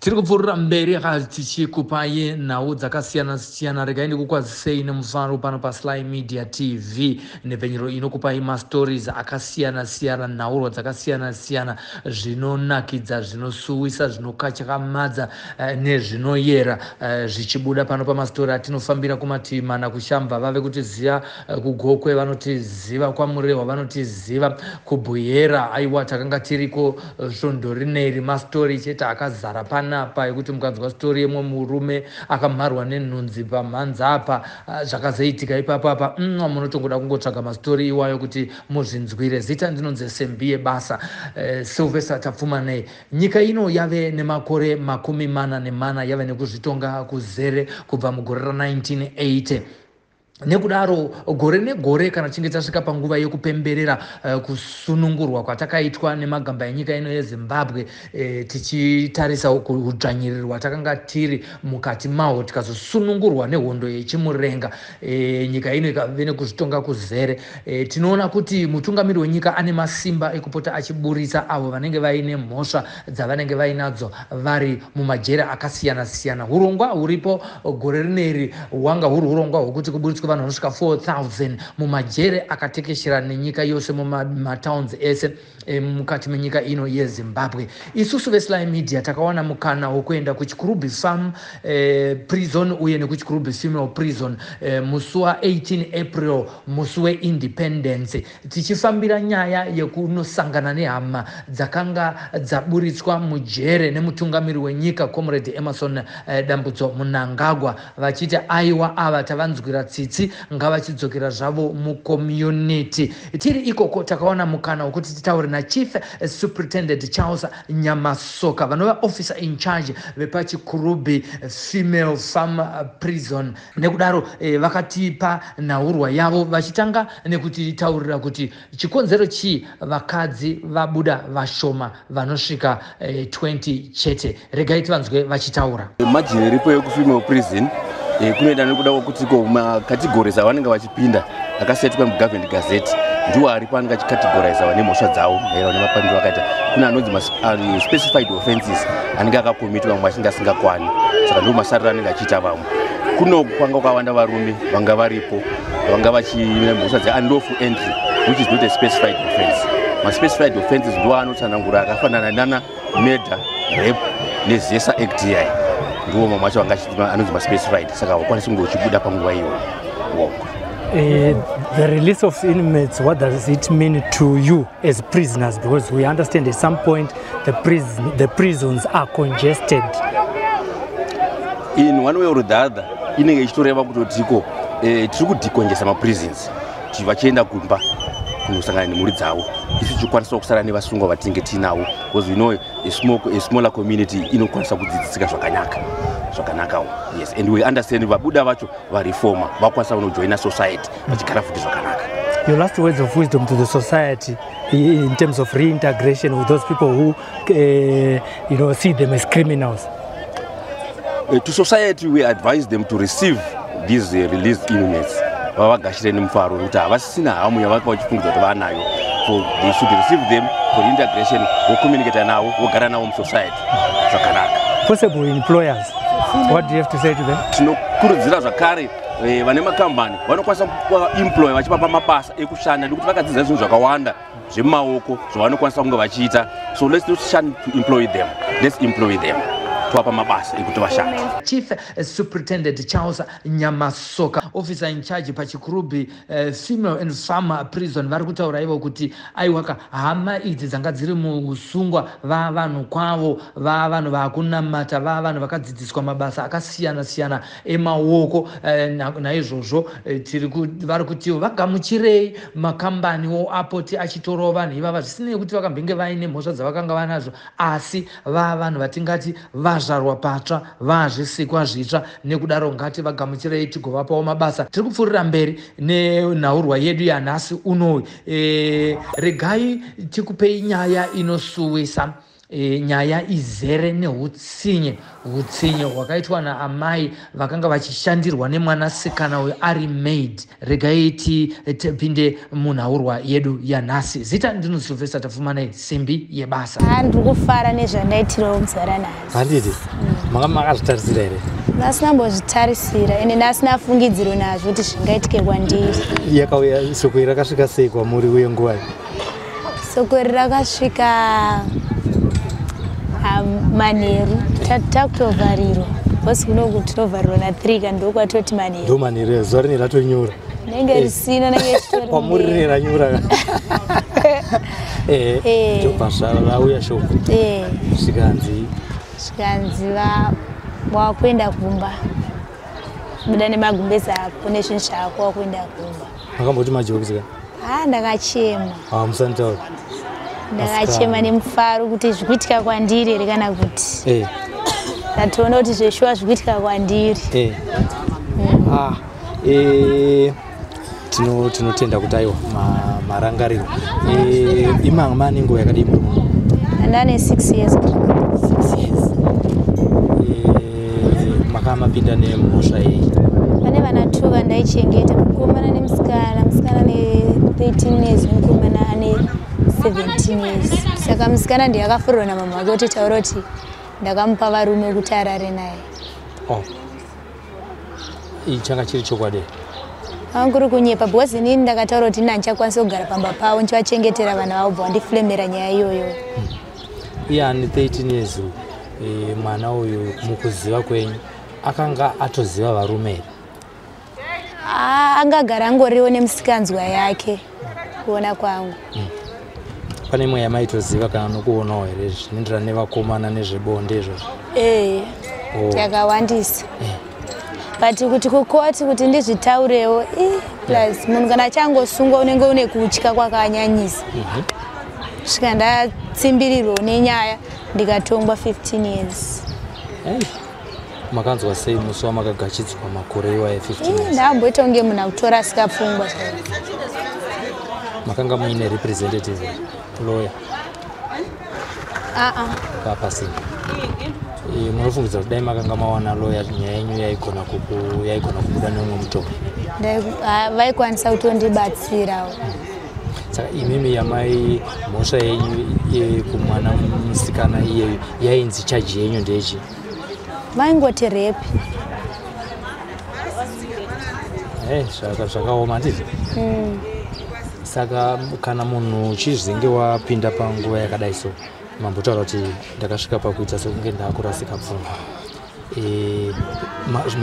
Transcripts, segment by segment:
Tiri kupfuurira mberi tichikupai nhau dzakasiyana-siyana. Regai ndikukwazisei nemufaro pano paSly Media TV, nhepfenyuro inokupai mastories akasiyana-siyana, nhaurwa dzakasiyana-siyana, zvinonakidza, zvinosuwisa, zvinokatyamadza nezvinoyera zvichibuda pano pamastori atinofambira kumativi mana. Kushambva vave kutiziva, kuGokwe vanotiziva, kwaMurehwa vanotiziva, kuBhuyera. Aiwa, takanga tiriko svondo rineri, mastori chete akazara panapa, ekuti mukanzwa stori yemwe murume akamharwa nenhunzi pamhanza apa, zvakazoitika ipapo apa, munotongoda kungotsvaga mastori iwayo kuti muzvinzwire. Zita ndinonzi Sembi yebasa, Sylvester Tapfumanei. Nyika ino yave nemakore 44 yave nekuzvitonga kuzere kubva mugore ra1980. Nekudaro gore negore, kana tichinge tasvika panguva yekupemberera kusunungurwa kwatakaitwa nemagamba enyika ino yeZimbabwe, tichitarisa kudzvanyirirwa takanga tiri mukati mahwo, tikazosunungurwa nehondo yeChimurenga, nyika ino ikave nekuzvitonga kuzere, tinoona kuti mutungamiri wenyika ane masimba ekupota achiburitsa avo vanenge vaine mhosva dzavanenge vainadzo vari mumajere akasiyana-siyana. Urongwa huripo gore rineri hwanga huri urongwa hwekuti kuburitswe vanhu vanosvika 4000 mumajere akatekeshera nenyika yose, mumatowns ese mukati menyika ino yeZimbabwe. Isusu veSly Media takawana mukana wekuenda kuChikurubi Farm Prison uye nekuChikurubi Female Prison musi wa18 April, musi weIndependence, tichifambira nyaya yekunosangana nehama dzakanga dzaburitswa mujere nemutungamiri wenyika, Comrade Emmerson Dambudzo Mnangagwa, vachiti aiwa, ava tavanzwira tsitsi, ngavachidzokera zvavo mucommunity. Tiri ikoko takawana mukana wekuti titaure naChief Superintendent Charles Nyamasoka, vanova officer in charge vepaChikurubi Female Farm Prison. Nekudaro vakatipa nhaurwa yavo, vachitanga nekutitaurira kuti chikonzero chii vakadzi vabuda vashoma vanosvika 20 chete. Regai tivanzwe vachitaura. Margin iripo yekufemale prison kunoenda nekuda kwekuti ko macategories avanenge vachipinda akasetwa muGovernment Gazette ndiwo aripo anenge achicategoriza vane mhosva dzavo maererano nemapandiro akaita. Kune anonzi specified offences anenge akakomitwa, vamwe achinge asingakwani, saka ndiwo masariro anenge achiita vamwe. Kunoku kwanga kwakawanda varume vanga varipo, vanga vachine mhosva dzeunlawful entry, which is not a specified offense. Maspecified offences ndiwo anotsanangura akafanana nana murder, rape neZESA Act iyai. Ndiwo mamwe acho anga anonzi maspecified, saka haukwanisi kunge uchibuda panguva iyoyo woko. The release of inmates, what does it mean to you as prisoners? Because we understand at some point the prisons are congested. In one way or the other, inenge ichitoreva kutotiko tiri kudecongesta maprisons, vachienda kumba kunosangana nemhuri dzavo, isu tichikwanisawo kusara nevasungwa vatinenge tiinavo, because we know a smaller community inokwanisa kudzidzisika zvakanaka zvakanakawo. Yes, and we understand vabuda vacho vareforma, vakwanisa kunojoina society vachigara futi zvakanaka. Your last words of wisdom to the society in terms of reintegration with those people who see them as criminals. To society, we advise them to receive these released inmates, vavagashire nemufaro, nekuti havasisina hamu yavanga vachifungidzwa kuti vanayo. For they should receive them for integration, vocommunicata navo, vogara navo musociety zvakanaka. Possible employers, what do you have to say to them? Tinokurudzira zvakare vane makambani vanokwanisa kuemploy, vachivapa mabasa ekushanda, nekuti vakadzidza zvinhu zvakawanda zvemaoko zvavanokwanisa kunge vachiita. So let's not shun to employ them, let's employ them, tovapa mabasa ekuti vashande. Chief Superintendent Charles Nyamasoka, officer in charge paChikurubi Female and Farm Prison, vari kutaura ivo kuti aiwaka, hama idzi dzanga dziri muusungwa vavanhu kwavo, vavanhu vakunamata, vavanhu vakadzidziswa mabasa akasiyana-siyana emaoko. Naizvozvo vari kutiwo vagamuchirei, makambaniwo apoti achitorawo vanhu ivava, zvisinei kuti vakambenge vaine mhosva dzavakanga vanadzo, asi vavanhu vatingati vazvarwa patsva, vazvisikwa zvitsva. Nekudaro ngati vagamuchirei, tigovapawo mabasa. Tiri kupfuurira mberi nenhaurwa yedu yanhasi unoyu. Regai tikupei nyaya inosuwisa. Nyaya izere neutsinye, utsinye hwakaitwa naamai vakanga vachishandirwa nemwanasikana uyu ari maid. Regai tipinde munhaurwa yedu yanhasi. Zita ndino Sylvester Tapfumanei, simbi yebasa. Ndiri kufara nezvandaitirawo muzara nhasi. Handiti manga makazvitarisira here? Ndasina mbozvitarisira, ende ndasina fungidziro nazvo kuti zvingaitike kwandiri. Yakauya soko iri rakasvika sei kwamuri uye nguvai? Soko iri rakasvika manheru, takutovharirwa bhosi kunoku tinovharirwa na3 kana ndokwatoti manheru. Ndo manheru, zuva rine ratonyura. Nenge risina, nenge chitori kwamuri rine ranyura. Ndobva rauya shoko zvikanzi zvikanzi wakuenda kumba, buda nemagumbezi ako nezvinhu zvako, wakuenda kumba. Makamboti majokisi ka? Ndakachema. Musanditaura. Ndakachema nemufaro kuti zvikuitika kwandiri here kana kuti ndatoona kuti zveshuwa zvikuitika kwandiri. Tinotenda kuti aiwa marangariro. Imanga nenguva yakadii muri muno? Ndane 6 years. 6 years. Makamapinda nemhosva iyi? Pane vana 2 vandaichengeta, mukomana nemusikana. Musikana ane 13 years, mukomana ane 17 years. Saka musikana ndiye akafurirwa namama wake kuti taura kuti ndakamupa varume kuti arare naye. Ichanga chiri chokwadi? Anguri kunyepa because inini ndakataura kuti ini handichakwanisi kugara pamba pavo ndichivachengetera vana vavo, bva vandiflemera nyaya iyoyo. Iye ane 13 years, mwana uyu mukuziva kwenyu akanga atoziva varume here? Angagara angoriwo nemusikanzwa yake kuona kwangu. Pane imwe yamaitoziva kana nokuonawo here zvinoenderana nevakomana nezvebonde izvozvo? Yakawandisa. But kuti kukoti kuti ndizvitaurewo, plus munhu kana achangosungwa unenge une kutya kwakanyanyisa. Svika ndatsimbirirwa nenyaya ndikatongwa 15 years. Makanzwa sei musi wamakagachidzwa makore iwayo 15 years? Ndakamboita kunge munhu akutorasika pfungwa. Makanga muine representative lawyer? Pasina. Munofungidzira kuti dai makanga mawana lawyer nyaya yenyu yaigona kubuda neumwe mutoo? Vaikwanisa kutondibatsirawo. Saka imimi yamai mhosva yenyu kumwana musikana iyeyo yainzi chaji yenyu ndechi? Vaingoti rape. Zvakaoma handiti? Saka kana munhu uchizenge wapinda panguva yakadai so, mambotaura kuti ndakasvika pakuita sekunge ndakurasika pfungwa,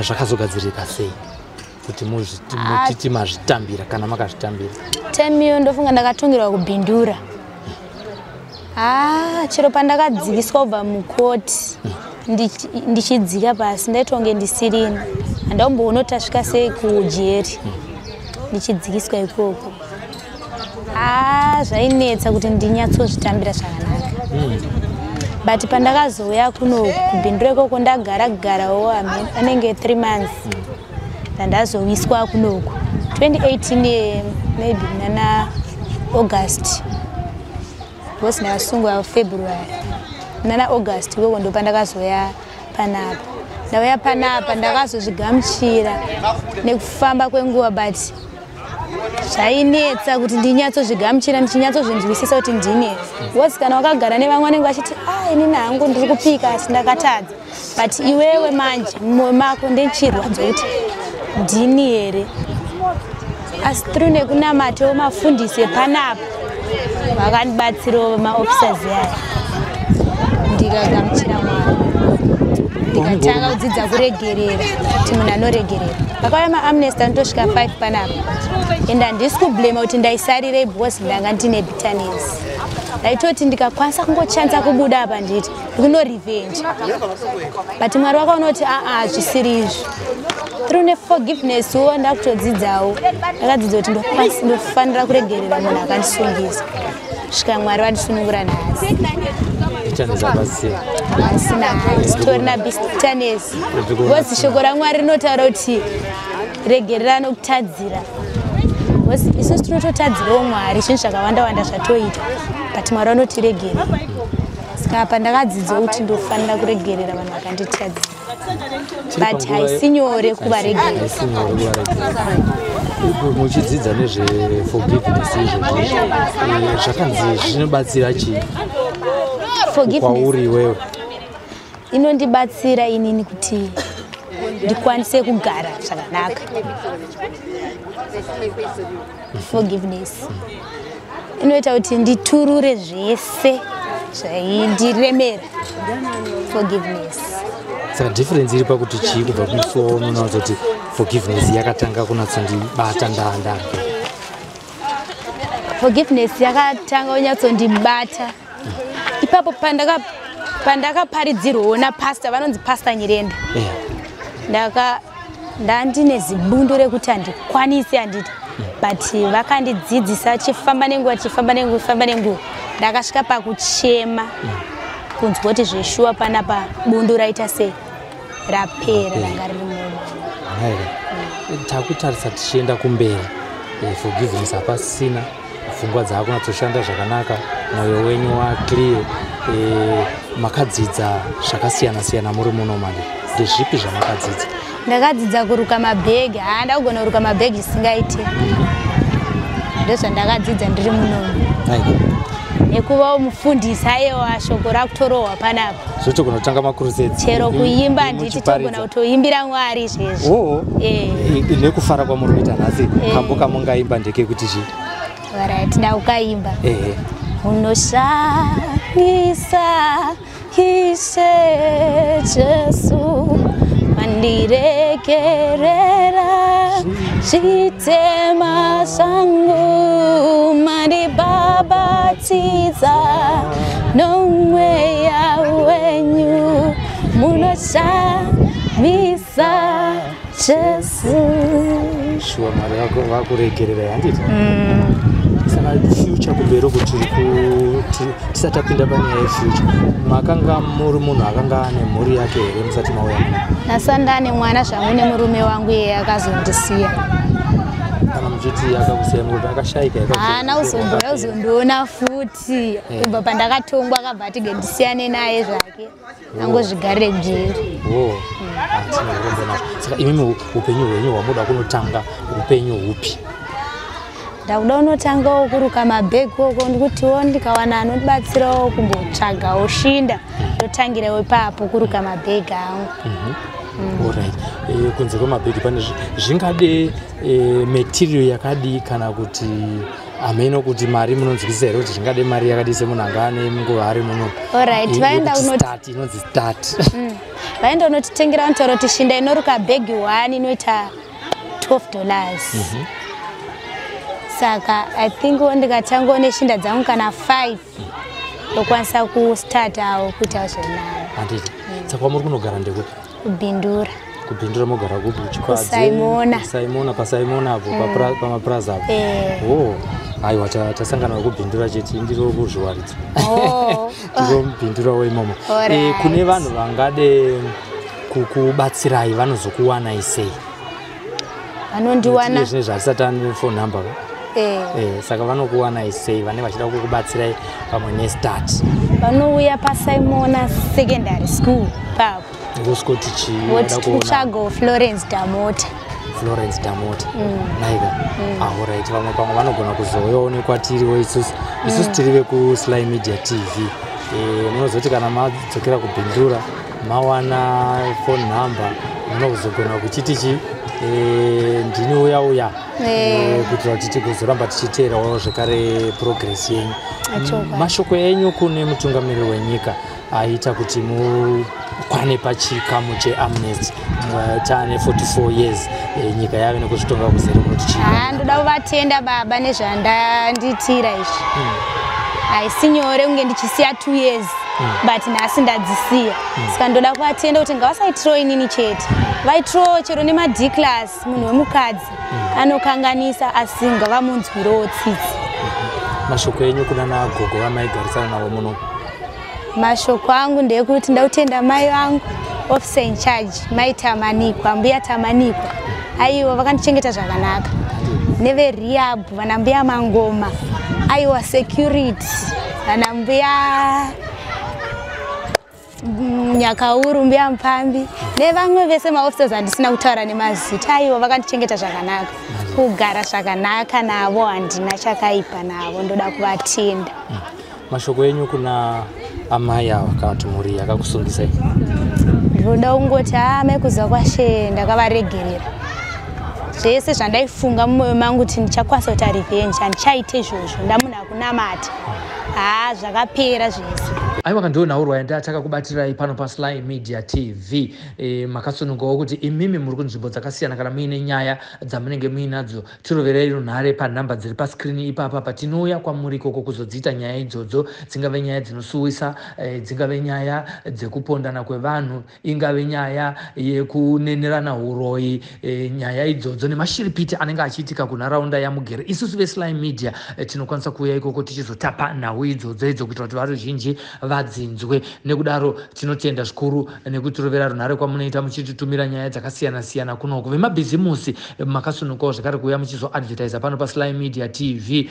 zvakazogadzirika sei kuti mutiti mazvitambira kana makazvitambira? Time iyo ndofunga ndakatongerwa kubhindura. Chero pandakadzikiswa kubva mukoti ndichidzika pasi ndaitonge ndisirini, handaumboona kuti tasvika sei kujeri ndichidzikiswa ikoko. Zvainetsa kuti ndinyatsozvitambira zvakanaka. But pandakazouya kuno kubhindura ikoko ndagara garawo anenge 3 months ndandazowiswa kunoku 2018 maybe nana August, because ndakasungwa February, nana August ikoko ndo pandakazoya panapa. Ndauya panapa ndakazozvigamuchira nekufamba kwenguva, but zvainetsa kuti ndinyatsozvigamuchira ndichinyatsozvinzwisisa kuti ndine. Because kana wakagara nevamwe vanenge vachiti inini hangu ndiri kupika asi ndakatadza, but iwewe manje mumwoyo mako ndechirwadzo kuti ndini here. Asi through nekunamatawo mafundisi epanapa vakandibatsirawo maofficers aya, ndikagamuchira Mwari, ndikatanga kudzidza kuregerera kuti munhu anoregerera. Pakauya maamnesty anotosvika 5 panapa, ende handisi kublema kuti ndaisarirei because ndanga ndine bitterness. Ndaitoti ndikakwanisa kungochanza kubuda apa nditi ndikunorevenge, but Mwari wakaona kuti zvisiri izvo. Through neforgiveness wo ndakutodzidzawo, ndakadzidza kuti ndofanira kuregerera munhu akandisungisa svika Mwari vandisunungura nhasi. Asina sitorina bitterness because shoko raMwari rinotaura kuti regerera nokutadzira. Because isusu tinototadzirawo Mwari zvinhu zvakawanda wanda zvatoita, but Mwari vanotiregerera. Saka apa ndakadzidza kuti ndofanira kuregerera vanhu vakanditadzira, but haisi nyore kuvaregerera. Haisi nyore kuvaregerera. Muchidzidza nezveforgiveness izvozvo, zvakanzi zvinobatsira chii Forgiveness kwauri iwewe? Inondibatsira inini kuti ndikwanise kugara zvakanaka. Forgiveness inoita kuti nditurure zvese zvaindiremera. Forgiveness. Saka difference iri pakuti chii kubva kumusi waunoona kuti forgiveness yakatanga kunatsondibata ndanda? Forgiveness yakatanga kunyatsondibata ipapo pandakaparidzirwawo napastor vanonzi Pastor Nyirenda. Ndandine zibundu rekuti handikwanisi, handiti, but vakandidzidzisa. Chifamba nenguva, chifamba nenguva, famba nenguva, ndakasvika pakuchema, kunzwa kuti zveshuwa panapa bundu raita sei, rapera, ranga riri mumo. Aiwa, takutarisa tichienda kumberi, forgiveness hapasisina, pfungwa dzaakunatsoshanda zvakanaka, mwoyo wenyu waclear. Makadzidza zvakasiyana siyana muri muno manje. Ndezvipi zvamakadzidza? Ndakadzidza kuruka mabhegi. Haa, ndakugona kuruka mabhegi zvisingaite. Ndozvandakadzidza ndiri munomu. Aiwa. Nekuvawo mufundisi. Aiwa, shoko rakutorohwa panapa. Zvotogona kutanga macrusades. Chero kuimba, handiti, togona kutoimbira Mwari izvezvi. Oo. Nekufara kwamuri kuita nhasi, kambo kamungaimba ndekekuti chii? Alright, ndakukaimba. Ehe. Unoshamisa, Ishe Jesu, mandiregerera zvitema zvangu, mandibhabhatidza nomweya wenyu. Munoshamisa, Jesu. Shuwa, Mwari vakuregererai, handiti? Saka future kumberi uku, tisati tapinda panyaya yefuture, makanga muri munhu akanga ane mhuri yake here musati mauya muno? Nhasi ndane mwana zvangu nemurume wangu. Iye akazondisiya. Kana muchiti akakusiya, mukuti akashayika? Haana kuzomboya kuzondiona futi. Kubva pandakatongwa akabva atige ndisiyane naye zvake, angozvigarire kujeri. O, hatina urombo nazvo. Saka imimi upenyu hwenyu hwamuda kunotanga upenyu hupi? Ndakuda unotangawo kuruka mabhegi oko, ndikutiwo ndikawana anondibatsirawo kumbotsvagawo shinda, ndotangirawo ipapo kuruka mabhegi angu. Alright. Kunze kwemabhegi pane zvingade material yakadii, kana kuti hameno kuti mari munonzwisisa here kuti zvingade mari yakadii semunhu anga ane nguva ari muno? Alright, vaenda yekuti start, inonzi start. Vaenda unotitengera, vanotaura kuti shinda inoruka bhegi 1 inoita $12. Saka I think wo ndikatangawo neshinda dzangu kana 5, ndokwanisa kustartawo kuita zvenani. Handiti? Saka kwamuri kunogara ndekupi? Kubhindura. Kubhindura mogara kupi? Kuchikwadze? KuSaimona. Kusaimona, paSaimona apo, pamapraza apo? Eh. O, aiwa, tasangana nekubhindura chete, ndiro kuzviwaridzo. Oh. Ndiro mubhindurawo imomo. Alright. Kune vanhu vangade kukubatsirai, vanozokuwanai sei? Vanondiwana Zvine zvatisati ane phone number ka? Eh. Saka vanokuwanai sei vane vachida kukubatsirai pamwe nestart? Vanouya paSaimona Secondary School papo. Vosvikoti chii? Voti Vada kuona kutsvagawo Florence Damota. Florence Damota, naika. Alright, vamwe pamwe vanogona kuzouyawo nekwatiriwo isusu. Isusu tiri vekuSly Media TV. Munozoti kana madzokera kubhindura, mawana phone number, munozogona kuchiti chi ndini uya uya, kuitira kuti tigozoramba tichiteerawo zvekare progress yenyu. Achokwadi. Mashoko enyu kune mutungamiriri wenyika aita kuti mukwane pachikamu cheamnesty, taane 44 years, nyika yave nekuzvitonga kuzere, munoti chii? Haa, ndoda kuvatenda baba nezvandandiitira izvi. Haisi nyore kunge ndichisiya 2 years, but nhasi ndadzisiya. Saka ndoda kuvatenda kuti ngavasaitirawo inini chete, vaitirawo chero nemaD class. Munhu wemukadzi anokanganisa, asi ngavamunzwirewo tsitsi. Mashoko enyu kuna nagogo vamaigarisana navo muno? Mashoko angu ndeyekuti ndautenda mai vangu, officer in charge mai Tamanikwa, mbuya Tamanikwa. Aiwa, vakandichengeta zvakanaka, neverehab, vana mbuya Mangoma. Aiwa, security, vana mbuya Nyakauru, Mbuya Mupambi nevamwe vese maofficers handisina kutaura nemazita, aiwa, vakandichengeta zvakanaka, kugara zvakanaka navo, handina chakaipa navo, ndoda kuvatenda. Mashoko enyu kuna amai ava kana kuti mhuri yakakusungisai? Ndinoda kungoti, haa, mai kuziva kwashe, ndakavaregerera zvese zvandaifunga mumwoyo mangu kuti ndichakwanisa kuita revenge. Handichaite izvozvo, ndamunhu akunamata. Haa, zvakapera zvese. Aiwa, ndo nhaurwa yandataka pano paSly Media TV. Makasunungawo kuti imimi muri kunzvimbo dzakasiyana, kana muine nyaya dzamunenge muinadzo, tiroverei runhare panhamba dziri paskrini ipapa, patinouya kwamuri ikoko kuzodziita nyaya idzodzo, dzingave nyaya dzinosuwisa, dzingave nyaya dzekupondana kwevanhu, ingave nyaya yekunenerana uroyi, nyaya idzodzo nemashiripiti anenge achiitika kunharaunda yamugere. Isusu veSly Media tinokwanisa kuuya ikoko tichizotapa nhau idzodzo idzo kuitira kuti varuzhinji vadzinzwe. Nekudaro tinotenda zvikuru nekutirovera runhare kwamunoita muchititumira nyaya dzakasiyana-siyana kunoko. Vemabhizimusi, makasunungukawo zvekare kuuya muchizoadvertisa pano paSly Media TV.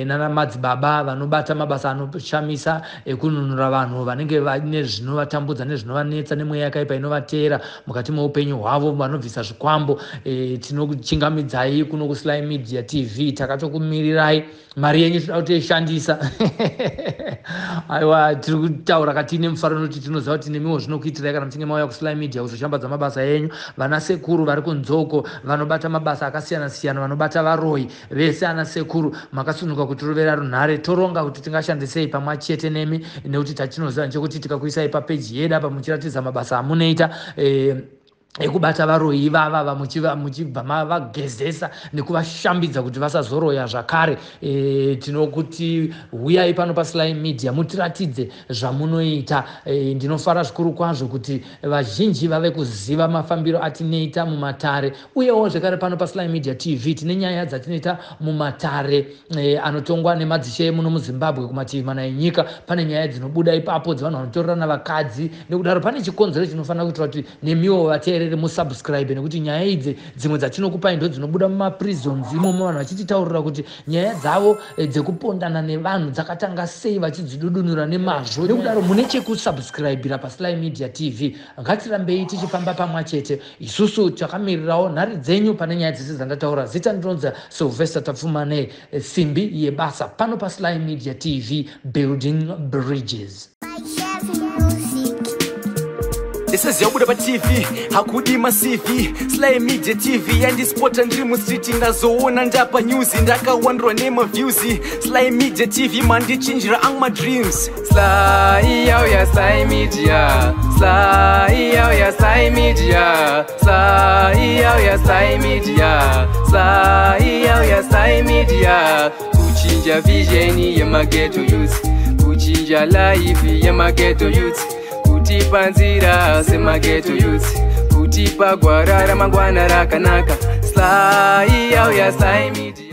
Nana madzibaba vanobata mabasa anoshamisa ekununura vanhu vanenge vane zvinovatambudza nezvinovanetsa nemweya yakaipa inovateera mukati meupenyu hwavo, vanobvisa zvikwambo, tinokuchingamidzai kuno kuSly Media TV. Takatokumirirai, mari yenyu toda kutoishandisa. Aiwa, tiri kutaura katiine mufaro nokuti tinoziva kuti nemiwo zvinokuitirai kana muchinge mauya kuSly Media kuzoshambadza mabasa enyu. Vana sekuru vari kunzoko vanobata mabasa akasiyana-siyana, vanobata varoyi vese, ana sekuru, makasununguka kutirovera runhare, toronga kuti tingashandisei pamwe chete nemi, nekuti tatinoziva ndechekuti tikakuisai papeji yedu apa muchiratidza mabasa amunoita ekubata varoyi ivava, muchibva mavagezesa nekuvashambidza kuti vasazoroya zvakare, tinokuti huyai pano paSly Media mutiratidze zvamunoita. Ndinofara zvikuru kwazvo kuti vazhinji vave kuziva mafambiro atinoita mumatare, uyewo zvekare pano paSly Media TV tine nyaya dzatinoita mumatare anotongwa nemadzishe emuno muZimbabwe kumativi mana enyika. Pane nyaya dzinobuda ipapo dzevanhu vanotorerana vakadzi. Nekudaro pane chikonzero chinofanira kuitira kuti nemiwo vateereri musubscribe, nekuti nyaya idzi dzimwe dzatinokupai ndo dzinobuda mumaprisons imomo, vanhu vachititaurira kuti nyaya dzavo dzekupondana nevanhu dzakatanga sei, vachidzidudunura nemazvo. Nekudaro mune chekusubscribira paSly Media TV. Ngatirambei tichifamba pamwe chete, isusu takamirirawo nhare dzenyu pane nyaya dzese dzandataura. Zita ndinonzi Sylvester Tapfumane, simbi yebasa pano paSly Media TV, building bridges. Ndisaziva kubuda paTV hakudi maCV. Sly Media TV yandispota ndiri mustreet, ndazoona ndapa news, ndakawandirwa nemaviews. Sly Media TV mandichinjira angu madreams. Sly yauya, Sly Media. Sly yauya, Sly Media. Sly yauya, Sly Media. Sly yauya, Sly Media. Kuchinja vision yemaghetto youth, kuchinja life yemaghetto youth, kutipa nzira semaghetto youth, kutipa gwara ramangwana rakanaka. Sly yauya, Sly Media.